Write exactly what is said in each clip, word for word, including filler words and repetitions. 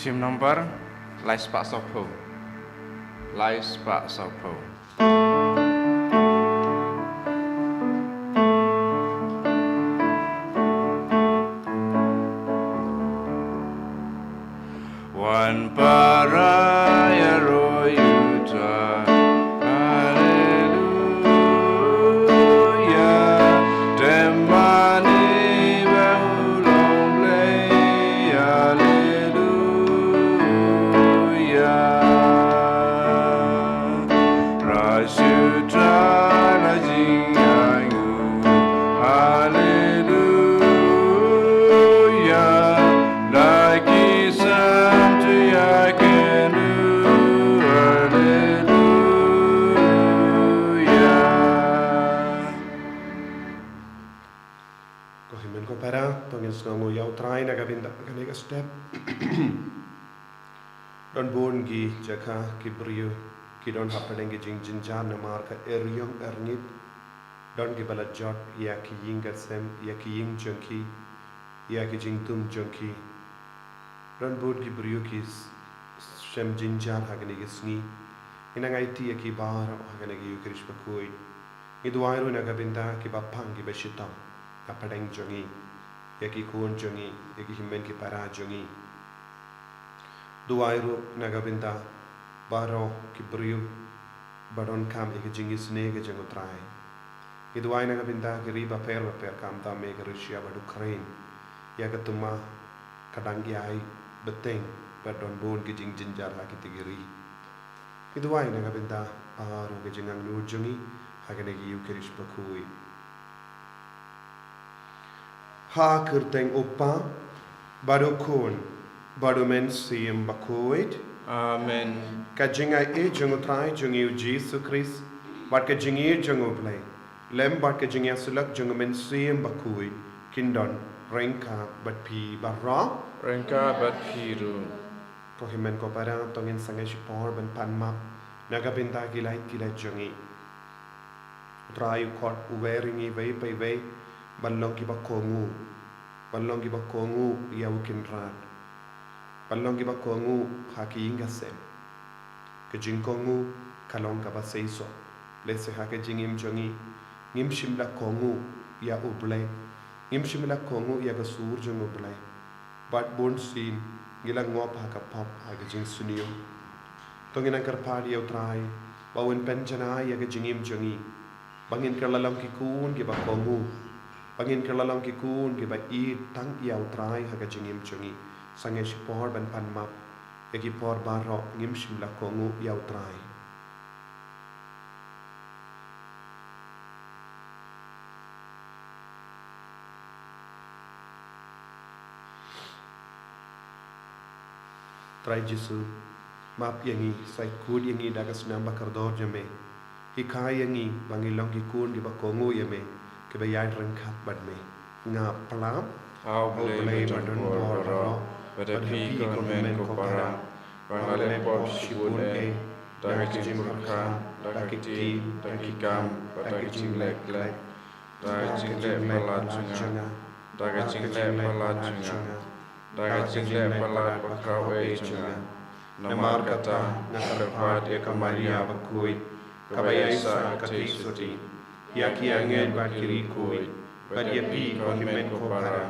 Shim number lai spah sawphew. Lai spah sawphew. Wan para ïaroh ïa u Trai. Haleluya. Tem mane ba u long Blei. Haleluya. Ra shu Trai la jingaiñguh. Haleluya. Dei ki san tu ïa kenu. Haleluya. Ko hynmen ko para, to ngin sngewnguh ïa u Trai na ka bynta kane ka step. Don bun ki jaka ki briew ki don hapdeng ki jingjynjar namar ka eriong erngit. Don kiba la jot ïa ki ïing ka sem, ïa ki ïing jong ki, ïa ki jingtum jong ki. Don bun ki briew ki s-, shem jynjar ha kine ki sngi. Ngi nang aiti ïa ki baroh ha kane ka Ïukharist bakhuid. Ngi duwai ruh na ka bynta kiba pang kiba shitom hapdeng jong ngi, ïa ki khun jong ngi, ïa ki hynmen ki para jong ngi. Duwai ruh na ka bynta baroh ki briew ba donkam ïa ka jingisynei ka jong u Trai. Ngi duwai na ka bynta ki ri bapher bapher, khamtam eh ka Russia bad Ukraine. Ïa ka thma ka dang ïai bteng bad don bun ki jingjynjar ha kita ki ri. Ngi duwai na ka bynta baroh ka jingangnud jong ngi ha kane ka Ïukharist bakhuid. Ha ka kyrteng u Kpa, bad u Khun, bad u Mynsiem Bakhuid. Amen. Ka jingaiei jong u Trai jong ngi u Jisu Khrist, bad ka jingïeit jong u Blei, lem bad ka jingïasyllok jong u Mynsiem Bakhuid, kin don ryngkat bad phi baroh. Ryngkat bad phi ruh. Ko hynmen ko para, to ngin sangeh shipor ban pan map na ka bynta ki lait ki lait jong ngi. U Trai u khot uwei ïa ngi iwei pa iwei ban long kiba kohnguh, ban long kiba kohnguh ïa u Kynrad, ban long kiba kohnguh ha ki ïing ka sem. Ka jingkohnguh ka long kaba seisoh. Lehse ha ka jingim jong ngi ngim shym la kohnguh ïa u Blei, ngim shym la kohnguh ïa ka sur jong u Blei. Bad bunsien ngi la ngop ha ka pop, ha ka jingsniew. To ngin nang kyrpad ïa u Trai ba un pynjanai ïa ka jingim jong ngi, ba ngin kylla long ki khun kiba kohnguh, ba ngin kylla long ki khun kiba ïeit tang ïa u Trai ha ka jingim jong ngi. Sangeh shipor ban pan map ïa ki por baroh ngim shym la kohnguh ïa u Trai. Trai Jisu, map ïa ngi, sa kut ïa ngi da ka snam ba kordor jong me. Hikai ïa ngi ba ngin long ki khun kiba kohnguh ïa me, kiba ïaid ryngkat bad me. Nga pynlap ha u Blei ba don bor baroh, bad ha phi ko hynmen ko para, ba nga la leh pop shibun eh, da ka jingpyrkhat, da ka ktien, da ki kam, bad da ka jingleh khleh. Da ka jingleh palat jong nga, da ka jingleh palat jong nga, da ka jingleh palat ba kawei jong nga. Namar kata nga kyrpad ïa ka Maria bakhuid, kaba ïaisah ka theisotti, ïa ki angel bad ki riewkhuid, bad ïa phi ko hynmen ko para,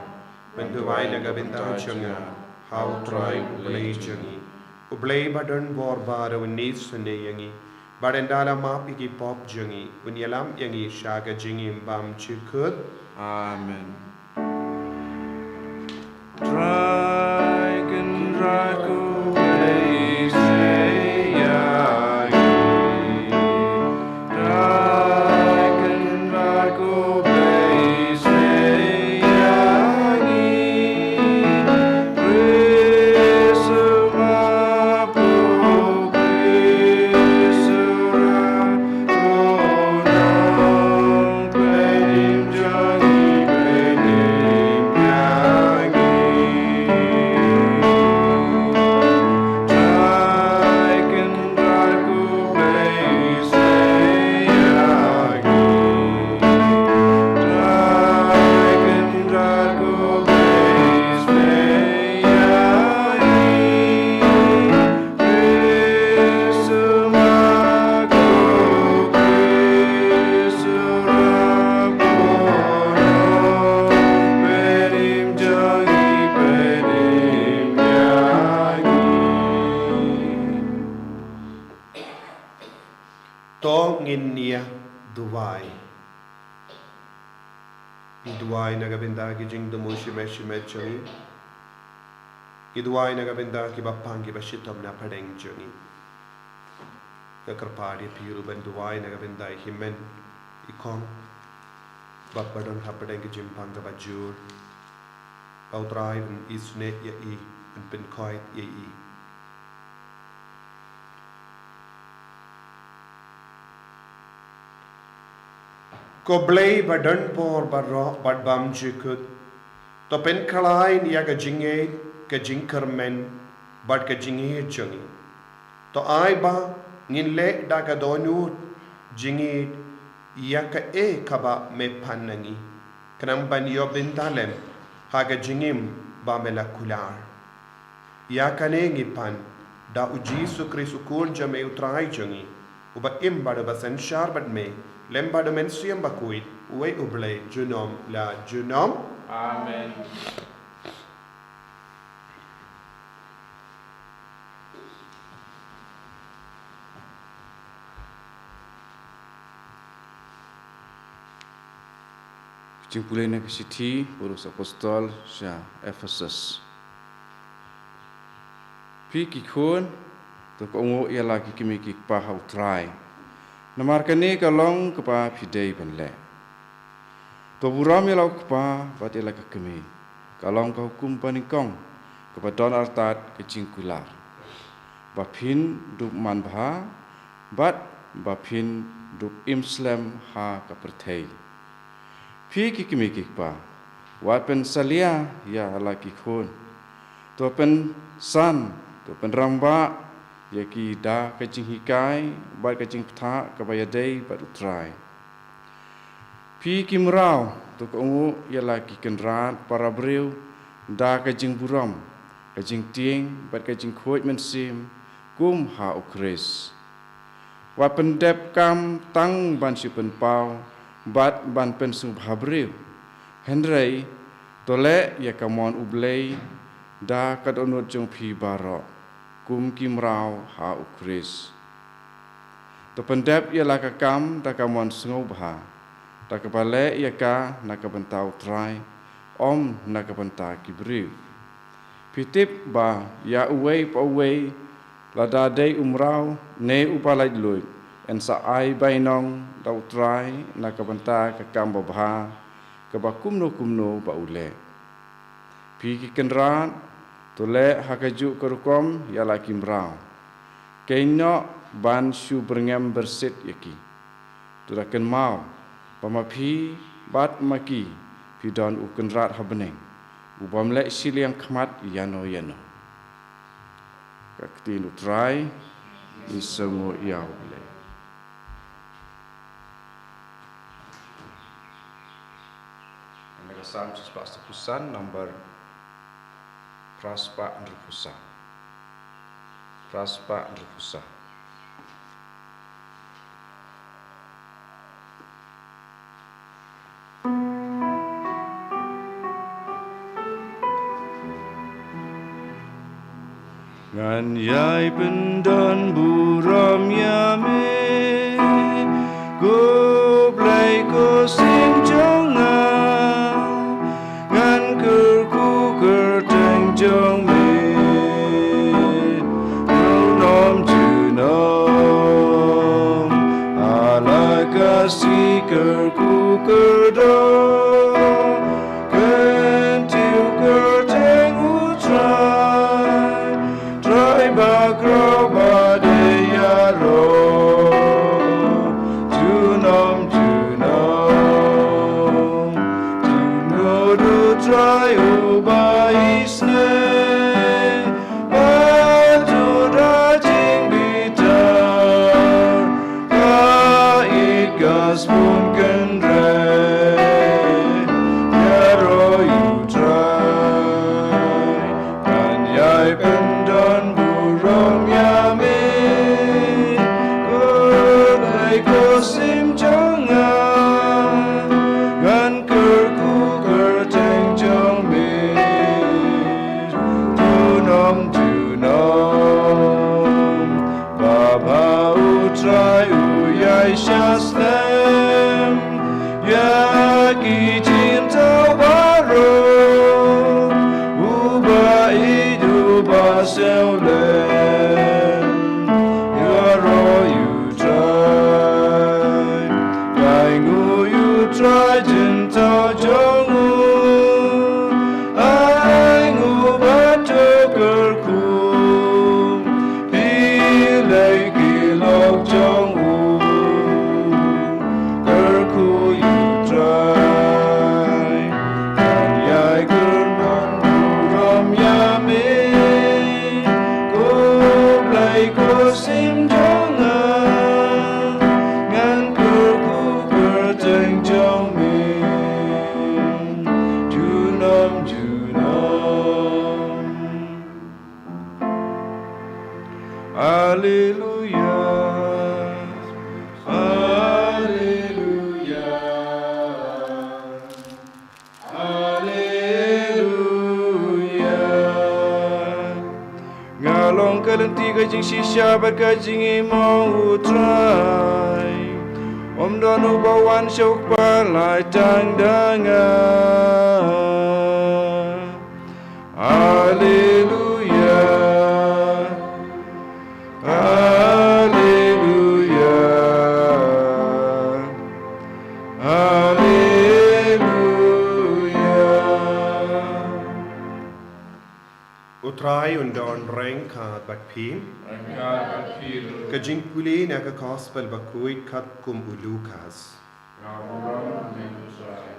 ban duwai na ka bynta jong nga ha u Trai u Blei jong ngi. U Blei ba don bor baroh un isynei ïa ngi, bad ynda la map ïa ki pop jong ngi, un ïalam ïa ngi sha ka jingim bymjukut. Amen. Trai Kynrad ko Blei, isynei ïa ngi. Trai Kynrad ko Blei, isynei ïa ngi. Ngin ïa duwai. Ngi duwai na ka bynta ki jingthmu shimet shimet jong ngi. Ngi duwai na ka bynta kiba pang kiba shitom na pdeng jong ngi. Nga kyrpad ïa phi ruh ban duwai na ka bynta i hynmen i kong ba ba don hapdeng ka jingpang kaba jur. Ba U Trai un isynei ïa i, un pynkhuid ïa i. Ko Blei ba don por baroh bad bymjukut, to pynkhlaiñ ïa ka jingngeit, ka jingkyrmen bad ka jingïeit jong ngi. To ai ba ngin leh da ka dohnud jingïeit ïa kaei kaba me pan na ngi, khnang ban ïoh bynta lem ha ka jingim ba me la kular. Ïa kane ngi pan da U Jisu Khrist U Khun jong me U Trai jong ngi, uba im bad uba synshar bad me lem bad U Mynsiem Bakhuid, uwei U Blei junom la junom. Amen. Jingpule na ka shithi Paulus Apostol sha Ephesus. Phi ki khun, to kohnguh ïa la ki kmie ki kpa ha U Trai. Namar kane ka long kaba phi dei ban leh. To burom ïa la u kpa bad ïa la ka kmie, ka long ka hukum banyngkong kaba don artat ka jingkular, ba phin dup manbha bad ba phin dup im slem ha ka pyrthei. Phi ki kmie ki kpa, wat pynsalia ïa la ki khun. To pynsan, to pynrangbah ïa ki da ka jinghikai bad ka jingpynthah kaba ïadei bad U Trai. Phi ki mraw, to kohnguh ïa la ki kynrad para briew da ka jingburom, ka jingtieng bad ka jingkhuid mynsiem kum ha U Khrist. Wat pyndep kam tang ban shu pynpaw bad ban pynsngewbha briew, hynrei to leh ïa ka mon U Blei da ka dohnud jong phi baroh, kum ki mraw ha U Khrist. To pyndep ïa la ka kam da ka mon sngewbha, da kaba leh ïa ka na ka bynta U Trai, ym na ka bynta ki briew. Phi tip ba ïa uwei pa uwei, lada dei u mraw ne uba laitluid, yn sa ai bainong da U Trai na ka bynta ka kam babha kaba kumno kumno ba u leh. Phi ki kynrad, to leh ha kajuh ka rukom ïa la ki mraw. Kynnoh ban shu byrngem byrsit ïa ki. To da kynmaw ba ma phi bad ma ki, phi don U Kynrad ha bneng, u bym leh shiliang khmat ïano ïano. Ka ktien U Trai. Ngi sngewnguh ïa U Blei. Ynda ka Salm shispah sapphew san, number phra spah hynriewphew san. Phra spah hynriewphew san. Ngan ïai pyndon burom ïa me, ko Blei ko Syiem jong nga. Ngan kyrkhu kyrteng jong me junom junom. Ha la ka sngi kyrkhu kyrdoh, kyntiew kyrteng U Trai. Trai bakhraw ba dei ïaroh junom junom. Jingmut U Trai uba isynei, bad u da jingbitar. Ka ïeit ka sbun kynrei ïaroh ïa U Trai. Ngan ïai pyndon burom ïa me, ko Blei ko Syiem jong nga. Ngan kyrkhu kyrteng jong me junom junom. Ba bha U Trai u ïai Sha slem ïa ki jingthaw baroh, uba ïeit uba sngewlem, ïaroh ïa U Trai. Ai nguh ïa U Trai jingthaw jong u, ai nguh bad to kyrkhu. Phi leh ki lok jong u, kyrkhu ïa U Trai. Ngan ïai kyrpad burom ïa me, ko Blei ko Syiem jong nga. Ngan kyrkhu kyrteng jong me junom junom. Haleluya. Haleluya. Haleluya. Nga long ka lynti ka jingshisha bad ka jingim, ong U Trai. Ym don uba wan sha U Kpa lait tang da nga. Haleluya. Haleluya. Haleluya. U Trai un don ryngkat bad phi. Ryngkat bad phi ruh. Ka jingpule na ka Gospel bakhuid katkum u Lukas. Nga burom ïa me, U Trai.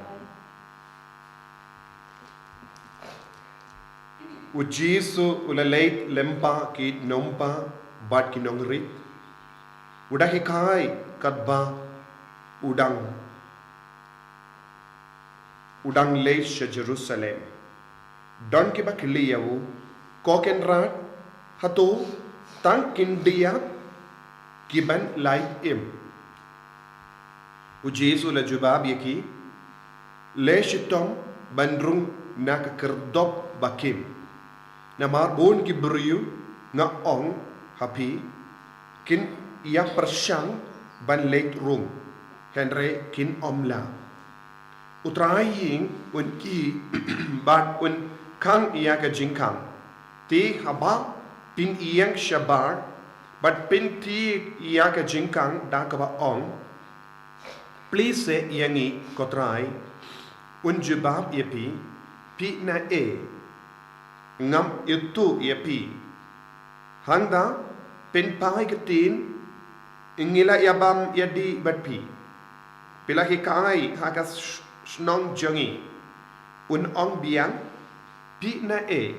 U Jisu u la leit lyngba ki nongbah bad ki nongrit, u da hikai katba u dang, u dang leit sha Jerusalem. Don kiba kylli ïa u, Ko Kynrad, hato tang khyndiat kiban lait im? U Jisu u la jubab ïa ki, Leh shitom ban rung na ka khyrdop ba khim. Namar bun ki briew, nga ong ha phi, kin ïa pyrshang ban leit rung, hynrei kin ym lah. U Trai ïing un ïeh bad un khang ïa ka jingkhang. Te haba phin ïeng shabar bad phin thied ïa ka jingkhang da kaba ong, Plie seh ïa ngi, ko Trai, un jubab ïa phi, Phi na ei? Ngam ithuh ïa phi. Hangta phin phai ktien, ngi la ïa bam ïa dih bad phi. Phi la hikai ha ka sh-, shnong jong ngi. Un ong biang, Phi na ei?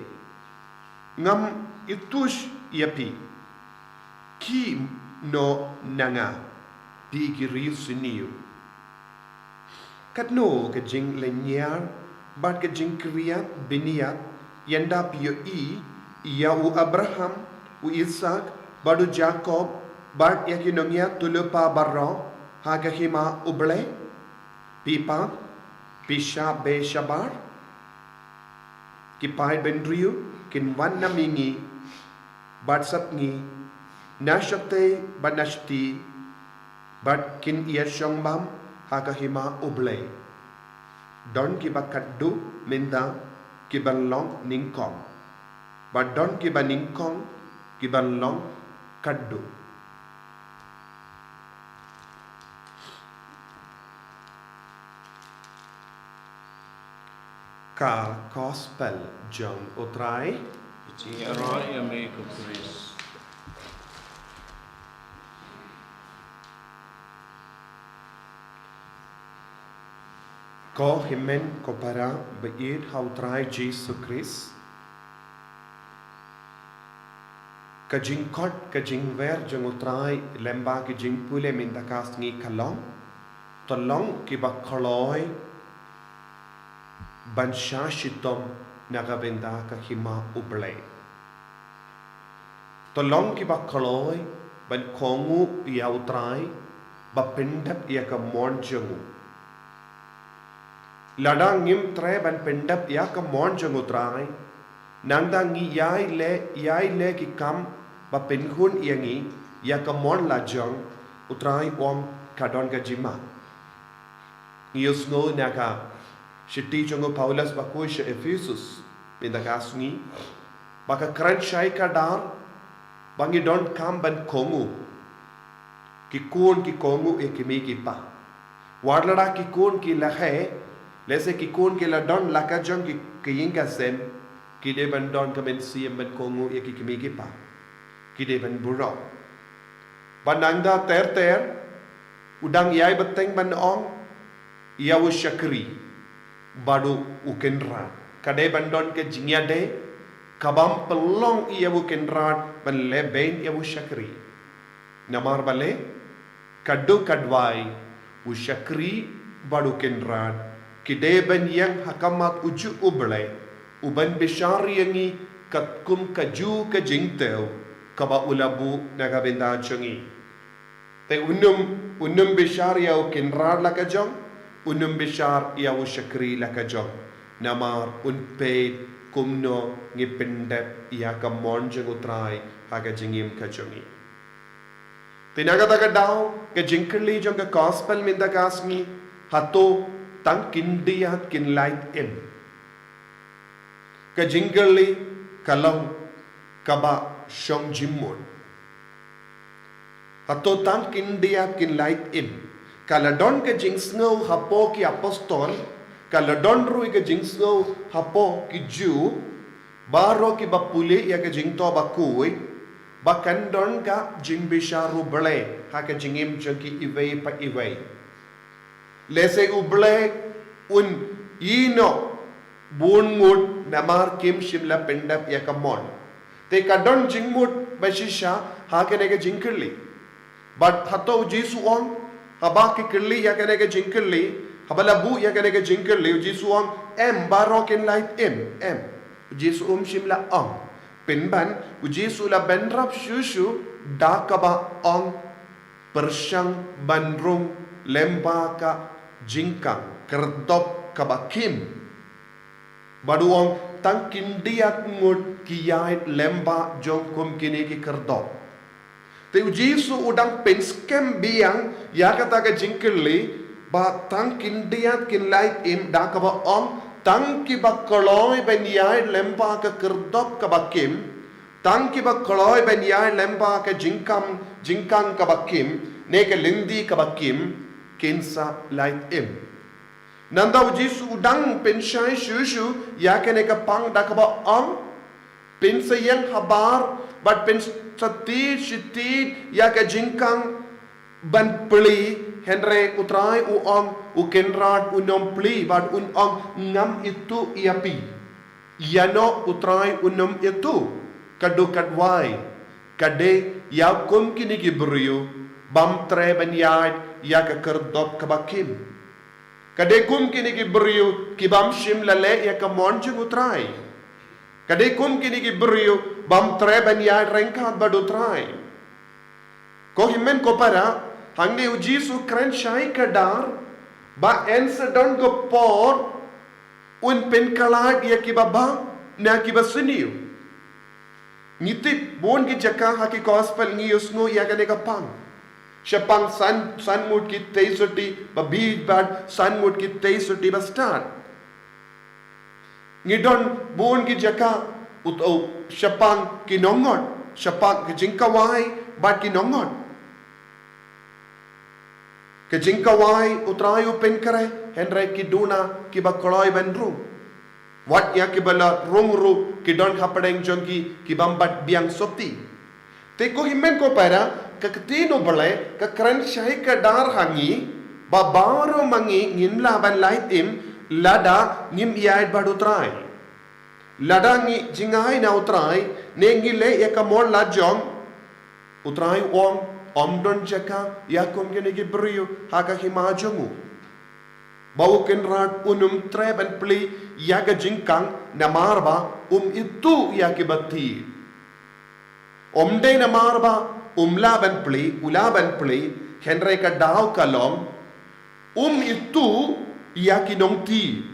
Ngam ithuh ïa phi. Khie noh na nga, phi ki riewsniew. Katno ka jinglynñiar bad ka jingkriat bniat ynda phi ïohi ïa u Abraham, u Isaak bad u Jakob bad ïa ki nongïathuhlypa baroh ha ka hima U Blei. Phi pat, phi shah beh shabar. Ki paid bynriew kin wan na mihngi bad sapngi, na shatei bad na shati, bad kin ïashong bam ha ka hima U Blei. Don kiba khatduh mynta kiban long nyngkong, bad don kiba nyngkong kiban long khatduh. Ka Gospel jong U Trai. Jingïaroh ïa me ko Khrist. Ko hynmen ko para ba ïeit ha U Trai Jisu Khrist. Ka jingkhot ka jingwer jong U Trai lyngba ka jingpule mynta ka sngi ka long, to long kiba kloi ban shah shitom na ka bynta ka hima U Blei. To long kiba kloi ban kohnguh ïa U Trai, ba pyndep ïa ka mon jong u. Lada ngim treh ban pyndep ïa ka mon jong U Trai, nangta ngi ïai leh, ïai leh ki kam ba pynhun ïa ngi ïa ka mon lajong, U Trai u ong, ka don ka jingma. Ngi ïohsngew na ka shithi jong u Paulus bakhuid sha Ephesus, mynta ka sngi, ba ka kren shai kdar ba ngi donkam ban kohnguh. Ki khun ki kohnguh ïa ki mei ki pa. Wat lada ki khun ki la heh, lehse ki khun ki la don la ka jong ki, ki ïing ka sem, ki dei ban don ka mynsiem ban kohnguh ïa ki, ki mei ki pa. Ki dei ban burom. Ba nangta ter ter, u dang ïai bteng ban ong ïa u shakri bad u kynrad. Ka dei ban don ka jingïadei ka bym pynlong ïa u kynrad ban leh bein ïa u shakri. Namar balei? Ka dei ka duwai, u shakri bad u kynrad ki dei ban ïeng ha khmat u juh U Blei, u ban bishar ïa ngi katkum ka juh ka jingtip kaba u la buh na ka bynta jong ngi. Te un ym, un ym bishar ïa u kynrad la ka jong, un ym bishar ïa u shakri la ka jong. Namar un peit kumno ngi pyndep ïa ka mon jong U Trai ha ka jingim ka jong ngi. Te na kata ka daw, ka jingkylli jong ka gospel mynta ka sngi, hato tang khyndiat khynlait im? Ka jingkylli ka long kaba shong jingmut. Hato tang khyndiat khynlait im? Ka la don ka jingsngew hapoh ki apostol, ka la don ruh ka jingsngew hapoh ki Jiw, baroh kiba pule ïa ka jingthoh bakhuid, ba kan don ka jingbishar U Blei ha ka jingim jong ki iwei pa iwei. Lehse U Blei un ïeh noh bun ngut namar kim shym la pyndep ïa ka mon. Te ka don jingmut ba shisha ha kane ka jingkylli. Bad hato U Jisu u ong, haba ki kylli ïa kane ka jingkylli, haba la buh ïa kane ka jingkylli, U Jisu u ong, em, baroh khynlait im, em. U Jisu um shym la ong. Pynban, U Jisu u la bynrap shuh shuh da kaba ong, pyrshang ban rung lyngba ka jingkhang, kyrdop kaba khim. Bad u ong, tang khyndiat ngut ki ïaid lyngba jong kum kine ki kyrdop. Te U Jisu u dang pynskhem biang ïa kata ka jingkylli, ba tang khyndiat khynlait im, da kaba ong, tang kiba kloi ban ïaid lyngba ka kyrdop kaba khim, tang kiba kloi ban ïaid lyngba ka jingkhang, jingkhang kaba khim, ne ka lynti kaba khim, kin sa lait im. Nangta U Jisu u dang pynshai shuh shuh ïa kane ka phang da kaba ong, pynsa ïeng habar, bad pynsa tied shi tied ïa ka jingkhang ban plie, hynrei U Trai u ong, u kynrad un ym plie, bad un ong, ngam ithuh ïa phi. Ïa no U Trai un ym ithuh? Ka dei ka duwai, ka dei ïa kum kine ki briew bym treh ban ïaid ïa ka kyrdop kaba khim. Ka dei kum kine ki briew ki bym shym la leh ïa ka mon jong U Trai. Ka dei kum kine ki briew bym treh ban ïaid ryngkat bad U Trai. Ko hynmen ko para, hangne U Jisu u kren shai kdar, ba yn sa don ka por un pynkylla ïa kiba bha na kiba sniew. Ngi tip, bun ki jaka ha ki gospel ngi ïohsngew ïa kane ka phang. Shaphang san, san ngut ki tei sotti ba bieit bad san ngut ki tei sotti ba stad. Ngi don bun ki jaka, ut, u, shaphang ki nongot, shaphang ki jingkhawai bad ki nongot. Ka jingkhawai U Trai u pynkhreh, hynrei ki duna kiba kloi ban rung. Wat ïa kiba la rung ruh ki don hapdeng jong ki, ki bym pat biang sotti. Te ko hynmen ko para, ka ktien U Blei ka kren shai kdar ha ngi, ba baroh ma ngi ngim lah ban lait im lada ngim ïaid bad U Trai. Lada ngi jngai na U Trai, ne ngi leh ïa ka mon la jong, U Trai u ong, ym don jaka ïa kum kine ki briew ha ka hima jong u. Ba u kynrad un ym treh ban plie ïa ka jingkhang namar ba um ithuh ïa kiba thied. Ym dei namar ba um lah ban plie, u lah ban plie, hynrei ka daw ka long, um ithuh ïa ki nongthied.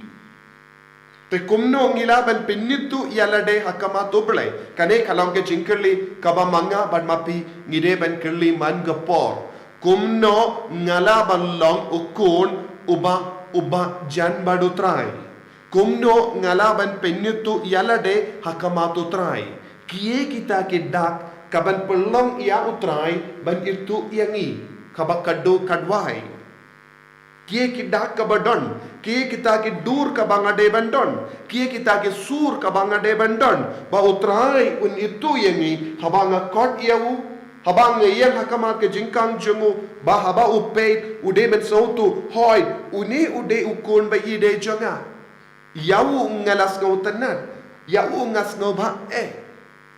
Te kumno ngi lah ban pynithuh ïa lade ha khmat U Blei? Kane ka long ka jingkylli kaba ma nga bad ma phi ngi dei ban kylli man ka por. Kumno nga lah ban long u khun uba, uba jan bad u Trai? Kumno nga lah ban pynïathuh ïa lade ha khmat u Trai? Kiei kita ki dak kaban pynlong ïa u Trai ban ithuh ïa ngi, kaba khadduh khadwai? Kiei ki dak kaba don, kiei kita ki dur kaba nga dei ban don, kiei kita ki sur kaba nga dei ban don, ba u Trai un ithuh ïa ngi haba nga khot ïa u, haba nga ïeng ha khmat ka jingkhang jong u, ba haba u peit u dei ban sngewthuh, hooid, une u dei u khun ba ïeit jong nga. Ïa u nga la sngewtynnad, ïa u nga sngewbha eh.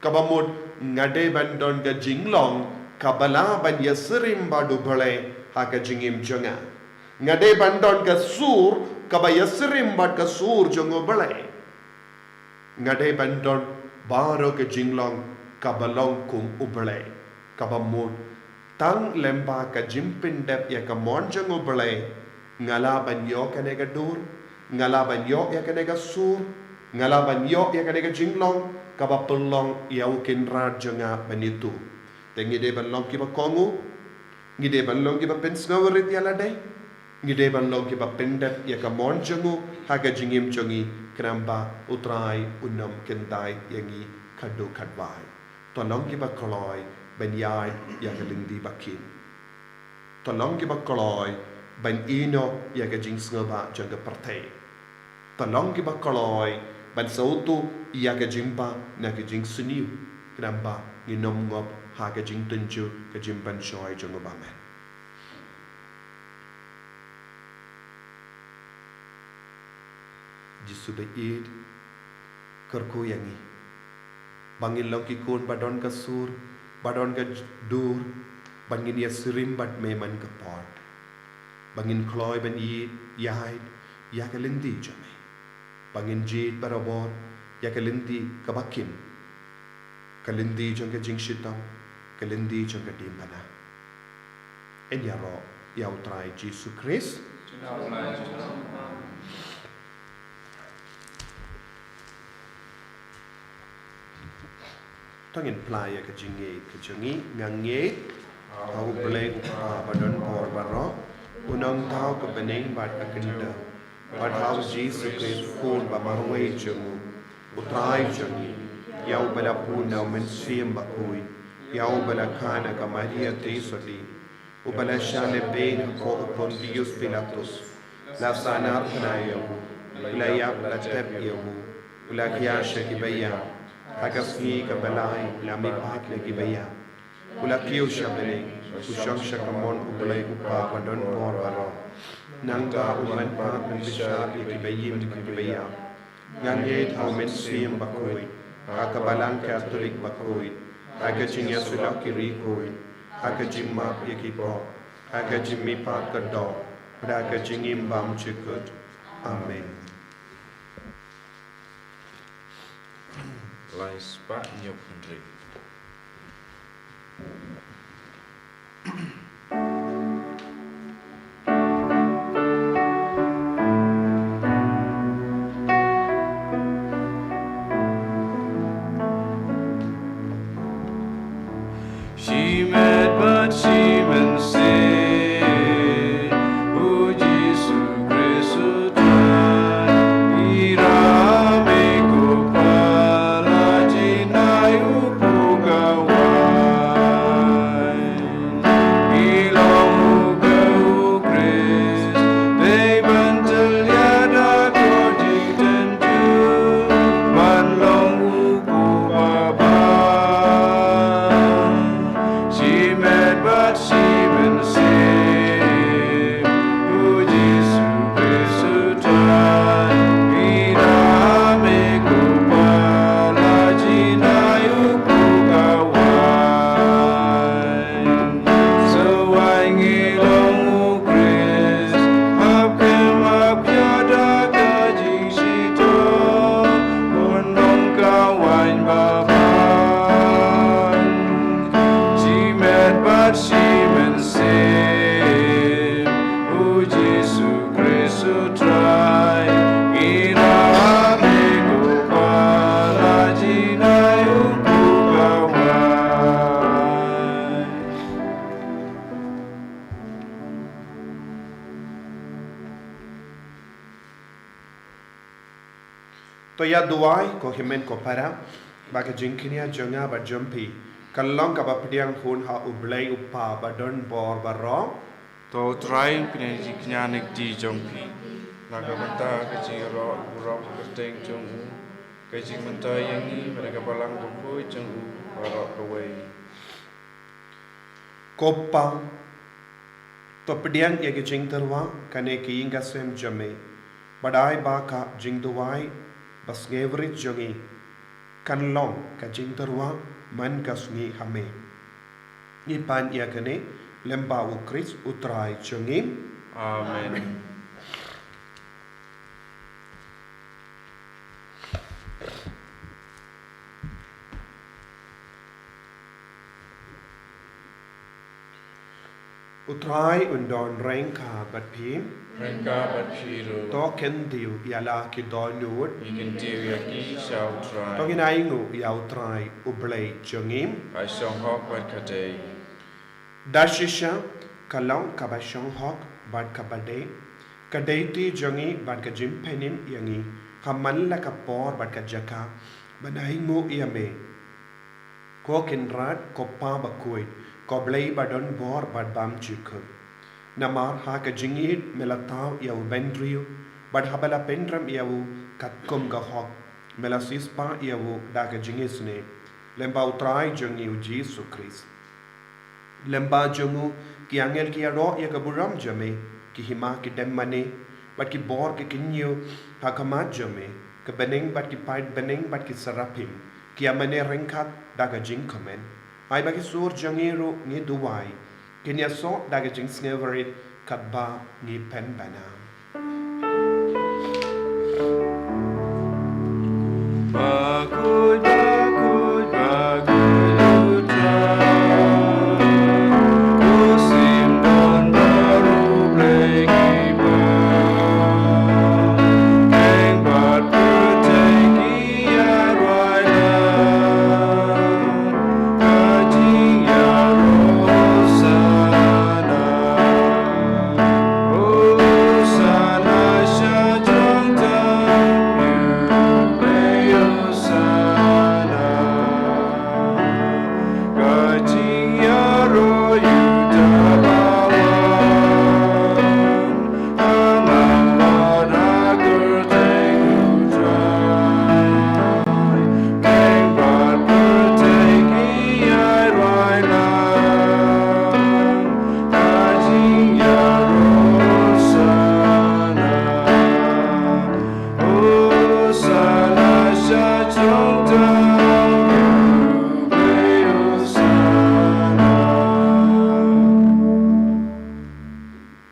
Kaba mut nga dei ban don ka jinglong kaba lah ban ïasyriem bad u Blei ha ka jingim jong nga. Nga dei ban don ka sur kaba ïasyriem bad ka sur jong u Blei. Nga dei ban don baroh ka jinglong kaba long kum u Blei. Kaba mut tang lyngba ka jingpyndep ïa ka mon jong u Blei, nga lah ban ïoh kane ka dur, nga lah ban ïoh ïa kane ka sur, nga lah ban ïoh ïa kane ka jinglong kaba pynlong ïa u Kynrad jong nga ban ithuh. Te ngi dei ban long kiba kohnguh, ngi dei ban long kiba pynsngewrit ïa lade, ngi dei ban long kiba pyndep ïa ka mon jong u ha ka jingim jong ngi, khnang ba u Trai un ym khyndai ïa ngi khadduh khadwai. To long kiba kloi ban ïaid ïa ka lynti ba khim. To long kiba kloi ban ïehnoh ïa ka jingsngewbha jong ka pyrthei. To long kiba kloi ban sngewthuh ïa ka jingbha na ka jingsniew, khnang ba ngin ym ngop ha ka jingtynjuh ka jingpynshoi jong u Bamon. Jisu ba ïeit, kyrkhu ïa ngi ba ngin long ki khun ba don ka sur, ba don ka dur, ba ngin ïasyriem bad me man ka por, ba ngin kloi ban ïeit ïaid ïa ka lynti jong me, ba ngin jied barabor ïa ka lynti kaba khim, ka lynti jong ka jingshitom, ka lynti jong ka diengphna. Yn ïaroh ïa u Trai Jisu Khrist. To ngin phla ïa ka jingngeit ka jong ngi. Nga ngeit ha u Blei u Kpa ba don bor baroh, u nongthaw ka bneng bad ka khyndew, bad ha u Jisu Khrist u Khun ba marwei jong u, u Trai jong ngi, ïa uba la bun na u Mynsiem Bakhuid, ïa uba la kha na ka Maria Theisotti, uba la shah lehbeiñ ha kpoh u Pontius Pilatus, la sahnarphna ïa u, u la ïap, la tep ïa u, u la khia sha kiba ïap, ha ka sngi kaba lai u la mihpat na kiba ïap, u la kiew sha bneng, u shong sha ka mon u Blei u Kpa ba don bor baroh. Nangta un wan pat ban bishar ïa kiba im bad kiba ïap. Nga ngeit ha u Mynsiem Bakhuid, ha ka Balang Katholik bakhuid, ha ka jingïasyllok ki riewkhuid, ha ka jingmap ïa ki pop, ha ka jingmihpat ka doh, bad ha ka jingim bymjukut. Amen. Lai spah hynñiew phew hynriew. Shimet bad shimensih, u Jisu Khrist u Trai, i rah me ko pala jinai u pugawai. To ïa duwai, ko hynmen ko para, ba ka jingkñia jong nga bad jong phi kan long kaba pdiang hun ha U Blei U Kpa ba don bor baroh. To U Trai un pyni ïa ka jingkñia na ka kti jong phi, na ka bynta ka jingïaroh burom kyrteng jong u, ka jingmyntoi ïa ngi bad ka balang bakhuid jong u baroh kawei. Ko Kpa, to pdiang ïa ka jingtyrwa kane ka ïing ka sem jong me, bad ai ba ka jingduwai ba sngewrit jong ngi kan long ka jingtyrwa man ka sngi ha me. Ngi pan ïa kane lyngba U Khrist U Trai jong ngi. Amen. U Trai un don ryngkat bad phi. Ryngkat bad phi ruh. To kyntiew ïa la ki dohnud. Ngi kyntiew ïa ki sha U Trai. To ngin ainguh ïa U Trai U Blei jong ngi. Ka shong hok bad ka dei. Da shisha ka long kaba shong hok bad kaba dei, ka dei kti jong ngi bad ka jingpynim ïa ngi ha man la ka por bad ka jaka ban ainguh ïa me. Ko Kynrad, ko Kpa bakhuid, ko Blei ba don bor bad bymjukut. Namar ha ka jingïeit me la thaw ïa u bynriew, bad haba la pynrem ïa u katkum ka hok, me la siewspah ïa u da ka jingisynei lyngba U Trai jong ngi U Jisu Khrist. Lyngba jong u ki angel ki ïaroh ïa ka burom jong me, ki hima ki dem mane, bad ki bor ki kyñiew ha khmat jong me. Ka bneng bad ki paid bneng bad ki serapim ki ïa mane ryngkat da ka jingkmen. Ai ba ki sur jong ngi ruh, ngi duwai, kin ïasoh da ka jingsngewrit katba ngi pynbna.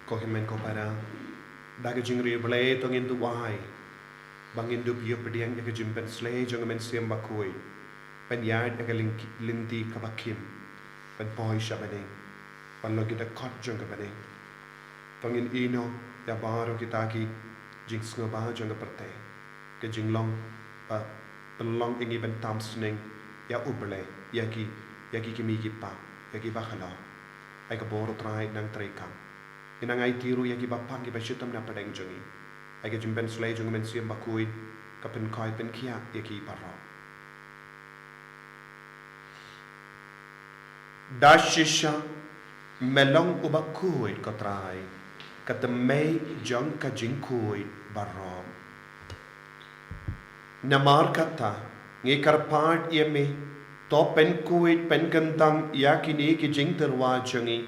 Ko hynmen ko para, da ka jingriewblei to ngin duwai ba ngin dup ïa pdiang ïa ka jingpynsleh jong ka Mynsiem Bakhuid, pynïaid ïa ka ling-, lynti kaba khim, pynpoi sha bneng, ban long ki dkhot jong ka bneng. To ngin ïehnoh ïa baroh kita ki jingsngewbha jong ka pyrthei, ka jinglong ba pynlong ïa ngi ban tam sneng ïa U Blei, ïa ki, ïa ki kmie ki kpa, ïa ki bahalor. Ai ka bor U Trai nang treikam. Ngin nang aiti ruh ïa ki bapang ki bashitom na pdeng jong ngi. Ai ka jingpynsleh jong ka Mynsiem Bakhuid ka pynkhiah pynkhiah ïa ki baroh. Da shisha me long uba khuid ko Trai, ka tymmen jong ka jingkhuid baroh. Namar kata, ngi kyrpad ïa me, to pynkhuid pynkyndang ïa kine ki jingtyrwa jong ngi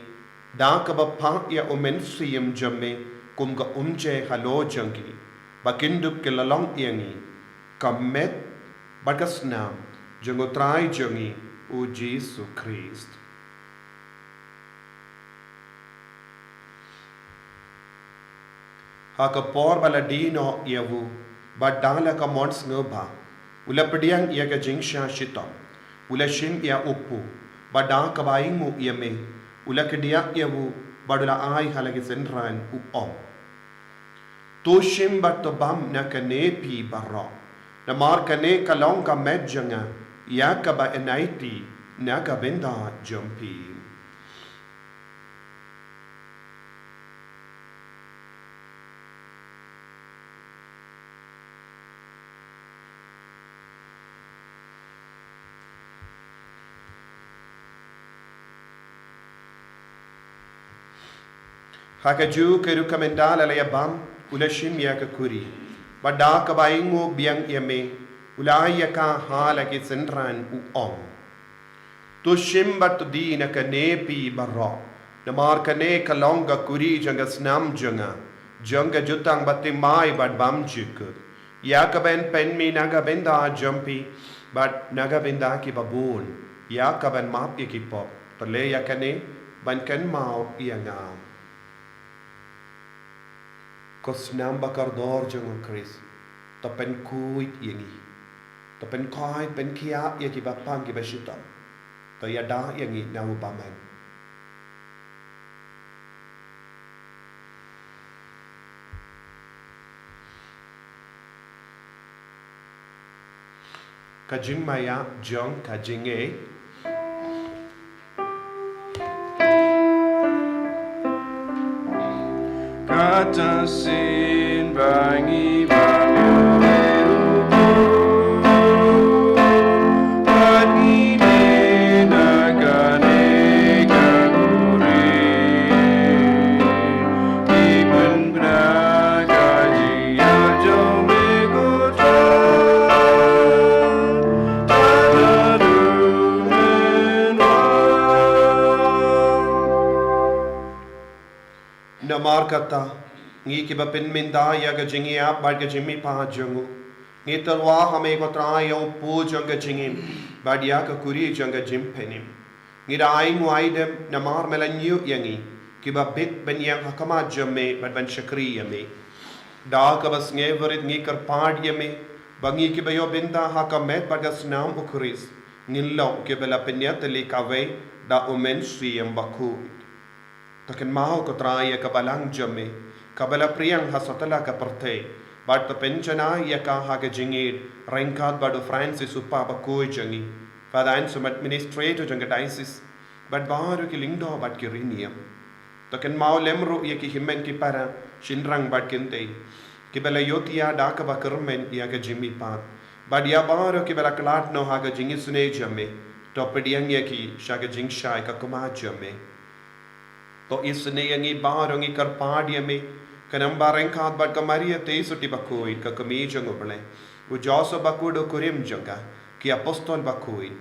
da kaba phah ïa U Mynsiem jong me kum ka umjai halor jong ki, ba kin dup ki la long ïa ngi ka met bad ka snam jong U Trai jong ngi U Jisu Khrist. Ha ka por ba la die noh ïa u, bad da la ka mon sngewbha u la pdiang ïa ka jingshah shitom, u la shim ïa u kpu, bad da kaba ainguh ïa me u la kdiah ïa u, bad u la ai ha la ki synran, u ong: To shim bad to bam na kane phi baroh, namar kane ka long ka met jong nga ïa kaba yn aiti na ka bynta jong phi. Ha kajuh ka rukom ynda la ïa bam, u la shim ïa ka kuri. Bad da kaba ainguh biang ïa me, u la ai ïa ka ha la ki synran, u ong: To shim bad to die na kane phi baroh, namar kane ka long ka kuri jong ka snam jong nga, jong ka jutang bathymmai bad bymjukut. Ïa kaban pynmih na ka bynta jong phi bad na ka bynta kiba bun, ïa kaban map ïa ki pop. To leh ïa kane ban kynmaw ïa nga. Ko snam ba kordor jong u Khrist, to pynkhuid ïa ngi. To pynkhuid, pynkhiah ïa kiba pang, kiba shitom. To ïada ïa ngi na u bymman. Ka jingmaïa jong ka jingngeit. Kata shisien ba ngi bam ïa u Blei u Kpa, bad ngi die na kane ka kuri, ngi pynbna ka jingïap jong me ko Trai, haduh mynwan. Namar kata, ngi kiba pynmynta ïa ka jingïap bad ka jingmihpat jong u, ngi tyrwa ha me ko Trai ïa u pud jong ka jingim bad ïa ka kuri jong ka jingpynim. Ngi da ainguh aidem namar me la ñiuh ïa ngi kiba bit ban ïeng ha khmat jong me bad ban shakri ïa me. Da kaba sngewrit ngi kyrpad ïa me ba ngi kiba ïoh bynta ha ka met bad ka snam u Khrist ngin long kiba la pynïatylli kawei da u Mynsiem Bakhuid. To kynmaw ko Trai ïa ka balang jong me kaba la pdiang ha satlak ka pyrthei, bad to pynjanai ïa ka ha ka jingïeit ryngkat bad u Francis u Pop bakhuid jong ngi, Father Anselm administrator jong ka diocese, bad baroh ki lyngdoh bad ki riewniam. To kynmaw lem ruh ïa ki hynmen ki para, shynrang bad kynthei, kiba la ïohthiah da kaba kyrmen ïa ka jingmihpat, bad ïa baroh kiba la khlad noh ha ka jingisynei jong me, to pdiang ïa ki sha ka jingshai ka khmat jong me. To isynei ïa ngi baroh, ngi kyrpad ïa me, khnang ba ryngkat bad ka Maria Theisotti bakhuid ka kmie jong u Blei, u Joseph bakhuid u kurim jong ka, ki apostol bakhuid,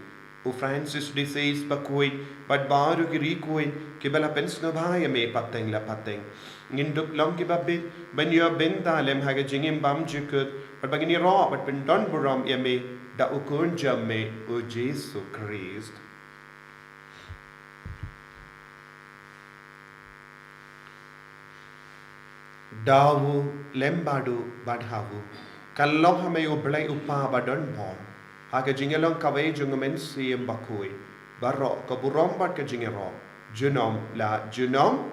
u Francis de Sales bakhuid, bad baroh ki riewkhuid kiba la pynsngewbha ïa me pateng la pateng, ngin dup long kiba bit ban ïoh bynta lem ha ka jingim bymjukut, bad ba ngin ïaroh bad pyndonburom ïa me da u Khun jong me u Jisu Khrist. Da u lem bad u bad ha u, kan long ha me u Blei u Kpa badonbor, ha ka jingïalong kawei jong u Mynsiem Bakhuid, baroh ka burom bad ka jingïaroh junom la junom.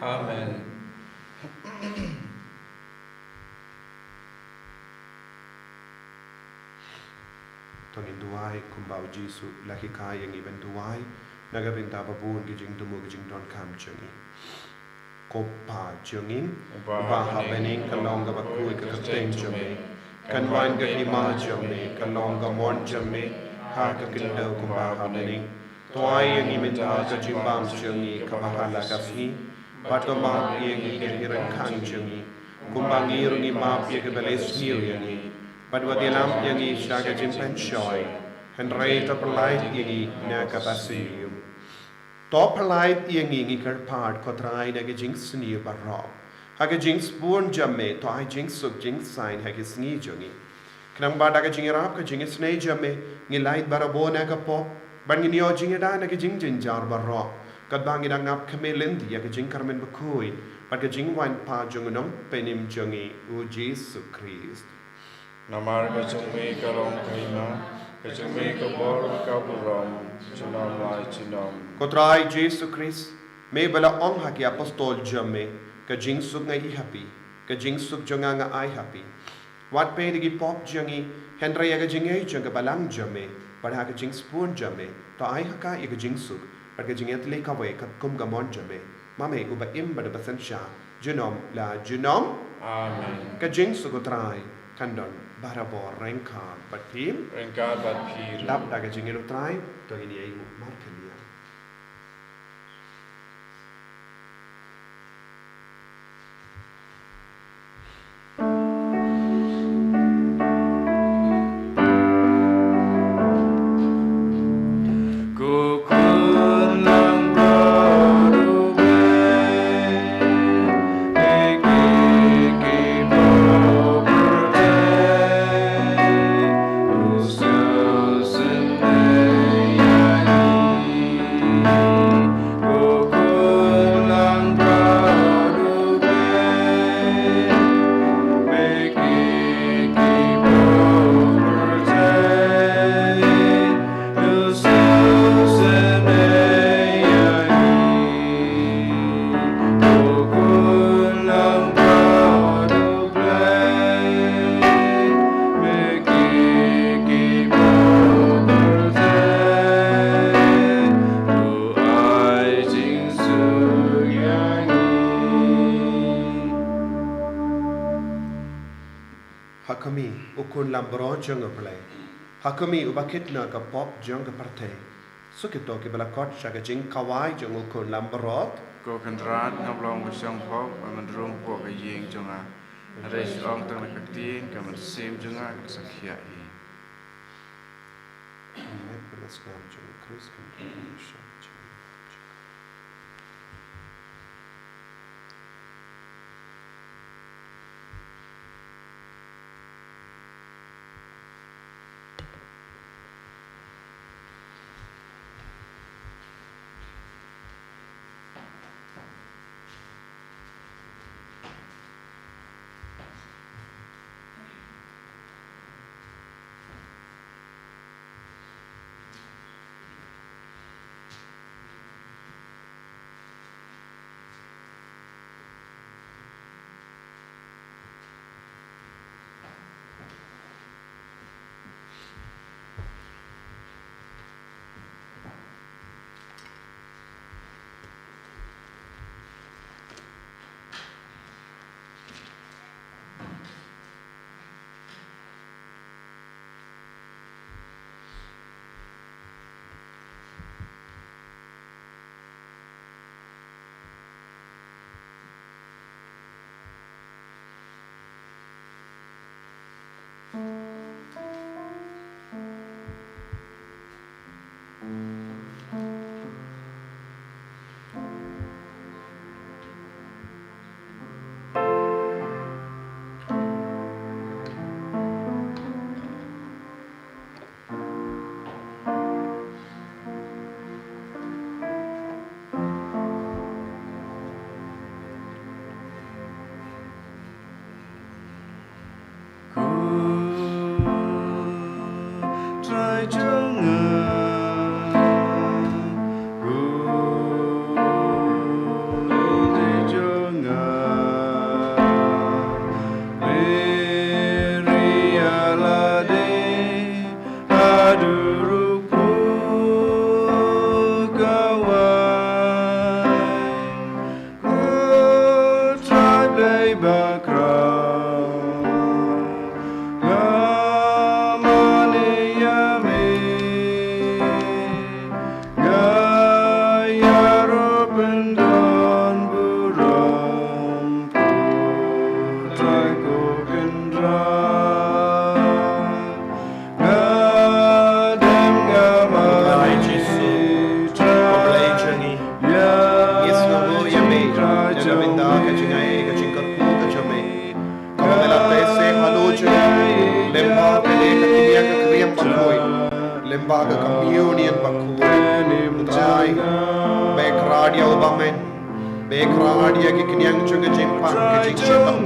Amen. To ngin duwai kumba u Jisu u la hikai ïa ngi ban duwai na ka bynta ba bun ki jingthmu ki jingdonkam jong ngi. Ko Kpa jong ngi uba ha bneng, kan long kaba khuid ka kyrteng jong me, kan wan ka hima jong me, kan long ka mon jong me ha ka khyndew kumba ha bneng. To ai ïa ngi mynta ka jingbam jong ngi kaba ha la ka sngi, bad to map ïa ngi ki ryngkang jong ngi, kumba ngi ruh ngi map ïa kiba la ïasniew ïa ngi. Bad wat ïalam ïa ngi sha ka jingpynshoi, hynrei to pyllait ïa ngi na kaba sniew. To pyllait ïa ngi, ngi kyrpad ko Trai, na ka jingsniew baroh. Ha ka jingsbun jong me to ai jingsuk jingsaiñ ha ki sngi jong ngi, khnang ba da ka jingïarap ka jingisynei jong me ngin lait barabor na ka pop, bad ngin ïoh jingïada na ki jingjynjar baroh, katba ngi dang ap khmih lynti ïa ka jingkyrmen bakhuid bad ka jingwan pat jong u Nongpynim jong ngi u Jisu Khrist. Namar ka jong me ka long ka hima, ka jong me ka bor, ka burom junom la junom. Ko Trai Jisu Khrist, me ba la ong ha ki apostol jong me, ka jingsuk nga ai ha phi, ka jingsuk jong nga nga ai ha phi. Wat peit ïa ki pop jong ngi, hynrei ïa ka jingngeit jong ka balang jong me, bad ha ka jingsbun jong me to ai ha ka ïa ka jingsuk bad ka jingïatylli kawei katkum ka mon jong me, ma me uba im bad uba synshar junom la junom. Amen. Ka jingsuk u Trai kan don barabor ryngkat bad phi. Ryngkat bad phi ruh. Dap da ka jingim u Trai to ngin ïa ainguh markhyndiat. Ha khmih, u khun lambrot jong U Blei. Ha khmih, uba kit na ka pop jong ka pyrthei. Suk ïa kito kiba la khot sha ka jingkhawai jong u khun lambrot. Ko Kynrad, ngam long ba shong hok, ba men rung hapoh ka ïing jong nga. Hynrei shu ong tang na ka ktien, ka mynsiem jong nga kan sa khia hi. Ko Trai jong nga, ko Lord jong nga, ri ïa lade haduh ruh ka wan. Ko Trai Blei bakhraw, nga mane ïa me, nga ïaroh pyndon burom, ko Trai ko Kynrad. Nga dem nga ma Trai Jisu, U Blei jong ngi. Ngi sngewnguh ïa me na ka bynta ka jingai ka jingkyrkhu ka jong me. Kaba me la teh seh halor jong ngi lyngba kane ka kñia ka kriam bakhuid, lyngba ka communion bakhuid. Trai, me kyrad ïa u bymman. Me kyrad ïa ki kñiang jong ka jingpang ka jingshitom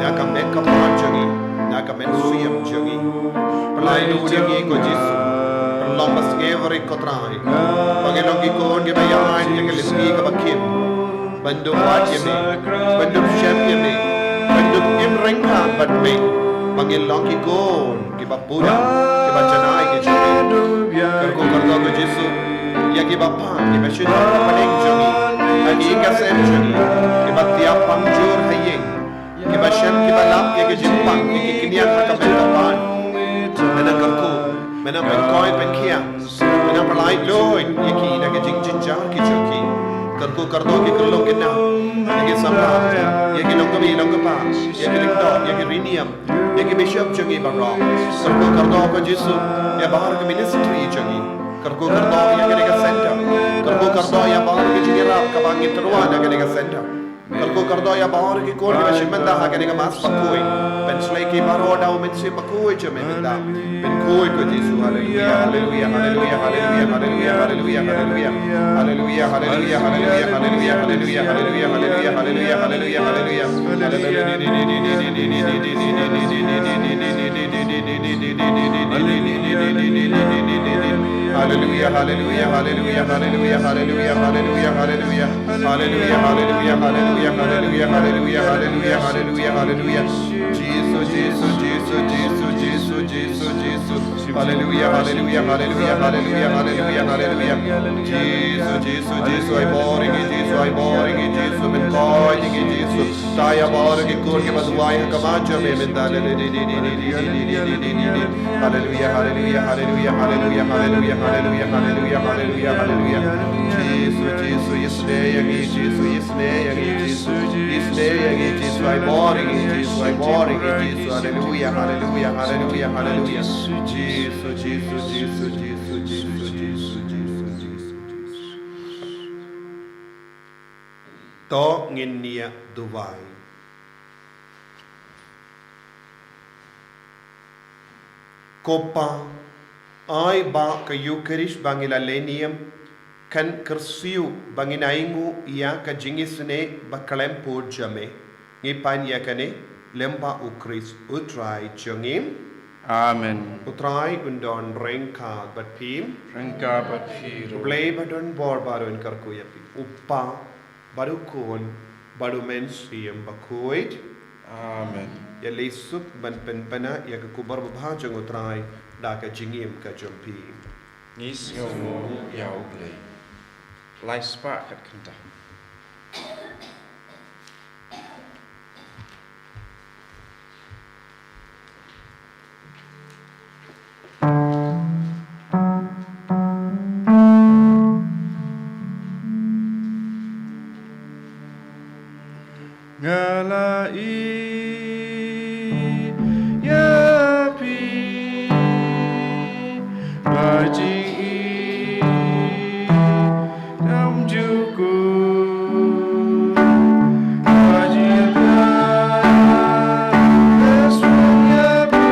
na ka met ka phad jong ngi, na ka mynsiem jong ngi. Pynlait lut ïa ngi ko Jisu. Pynlong ba sngewrit ko Trai, ba ngin long ki khun kiba ïaid ïa ka lynti kaba khim, ban dup wad ïa me, ban dup shem ïa me, ban dup im ryngkat bad me, ba ngin long ki khun kiba pura, kiba janai ki jong me. Kyrkhu kyrdoh ko Jisu ïa kiba pang, kiba shynrang ha pdeng jong ngi, ha ki ïing ka sem jong ngi, kiba thiah pang jur ha ïing, kiba shem kiba lap ïa ki jingpang ïa ki kñiang ha ka met ka phad. Me nang kyrkhu, me nang pynkhuid pynkhiah, me nang pynlait luid ïa ki na ki jingjynjar ki jong ki. Kyrkhu kyrdoh ki khyllung ki khynnah, ïa ki samla, ïa ki nongkmie nongkpa, ïa ki lyngdoh, ïa ki riniam, ïa ki bishop jong ngi baroh. Kyrkhu kyrdoh ko Jisu ïa baroh ki ministry jong ngi. Kyrkhu kyrdoh ïa kane ka center. Kyrkhu kyrdoh ïa baroh ki jingïarap kaba ngi tyrwa na kane ka center. Kyrkhu kyrdoh ïa baroh ki khun kiba shim bynta ha kane ka mass bakhuid. Pynshlei ki baroh da u Mynsiem Bakhuid jong me mynta. Pynkhuid ko Jisu. Haleluia, haleluia, haleluia, haleluia, haleluia, haleluia, haleluia. Haleluia, haleluia, haleluia, haleluia, haleluia, haleluia, haleluia, haleluia, haleluia, haleluia. Hallelujah, hallelujah, hallelujah, hallelujah, hallelujah, hallelujah, hallelujah, hallelujah, hallelujah, hallelujah, hallelujah, hallelujah, hallelujah, hallelujah, hallelujah, hallelujah. Jisu, Jisu, Jisu, Jisu, Jisu, Jisu, Jisu. Hallelujah, hallelujah, hallelujah, hallelujah, hallelujah, hallelujah. Jisu, Jisu, Jisu, ai bor ïa ngi, Jisu, ai bor ïa ngi, Jisu, men koit ïa ngi, Jisu. Taya bor ïa ki kur kiba duwai ha khmat jong me mynta. Hallelujah, hallelujah, hallelujah, hallelujah, hallelujah, hallelujah, hallelujah, hallelujah, hallelujah. Jisu, Jisu, isynei ïa ngi, Jisu, isynei ïa ngi, Jisu, isynei ïa ngi, Jisu, ai bor ïa ngi, Jisu, ai bor ïa ngi, Jisu, hallelujah, hallelujah, hallelujah, hallelujah. Jisu, Jisu, Jisu, Jisu, Jisu, Jisu, Jisu, Jisu. To ngin ïa duwai. Ko Pa, ai ba ka Eucharist ba ngi la leh niam kan kyrsiew ba ngin ainguh ïa ka jingisynei ba khlem pud jong me. Ngi pan ïa kane lyngba U Khrist U Trai jong ngi. Amen. U Trai un don ryngkat bad phi. Ryngkat bad phi ruh. U Blei ba don bor baroh un kyrkhu ïa phi. U Pa bad U Khun bad U Mynsiem Bakhuid. Amen. Ïa lei suk ban pynbna ïa ka khubor babha jong U Trai da ka jingim ka jong phi. Ngi sngewnguh ïa U Blei. Lai spah khat khyndai. Nga la ïeit ïa phi, ba jingïeit ngam ju kut. Ba jingïeit ïa phi.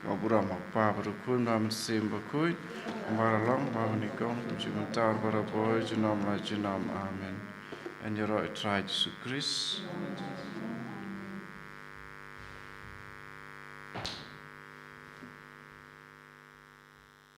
Ka burom ha U Kpa bad U Khun bad U Mynsiem Bakhuid, kumba la long, kumba nyngkong, kumjuh mynta, barabor, junom la junom. Amen. Yn ïaroh ïa U Trai Jisu Khrist.